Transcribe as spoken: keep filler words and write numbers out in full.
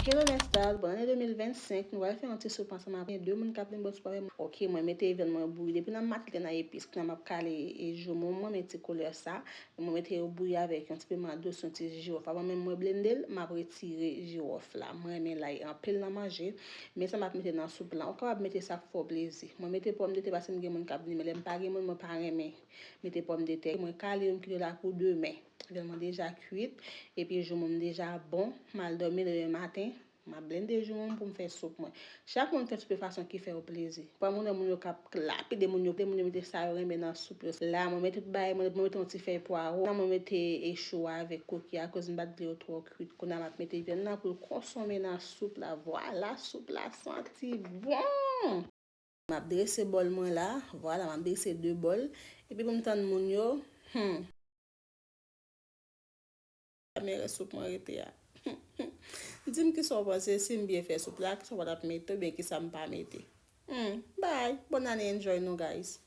Hello lèstal, bòn ane de mil vennsenk. Nou pral fè yon ti soup ansanm avèk de moun k ap vin bò soup avè mwen. Ok, mwen mete vyann mwen bouyi depi nan maten nan epis, kounye a m ap kale e joumon mwen, men ti koulè sa. Mwen mete yo bouyi avèk yon ti piman dous, yon ti jiwòf. Avan menm mwen blende l, m ap retire jiwòf la. Mwen renmen lay anpil nan manje, men sa m ap mete nan soup la. Ou kapab mete sa k fè w plezi. Mwen mete pòmdetè paske m gen moun k ap vini, men lè m pa gen moun, mwen pa renmen mete pòmdetè. Mwen kale yo, m kite yo la pou demen. Vyann mwen deja kwit, epi joumon m deja bon. M al dòmi demen maten, m ap blende joumon m pou m fè soup mwen. Chak moun fè soup yo fason ki fè yo plezi. Pwa moun nan moun yo k ap lapide moun yo, moun yo mete sa yo renmen nan soup yo. La, mwen mete tout bagay, mwen mete yon ti fèy pwawo. La, mwen mete e chou avèk kokiy akoz m pa t vle yo twò kwit. Kounye a m ap mete vyann nan pou l konsome nan soup la. Vwala, soup la santi bon! M ap drese bòl mwen la. Vwala, m ap drese de bòl. Epi pou m tann moun yo, hmm. Kamera soup mwen rete a. Di m kisa w panse, si m byen fè soup la, kisa w pa t ap mete, oubyen kisa m pa mete. Hmm, bye. Bòn ane, enjoy nou, guys.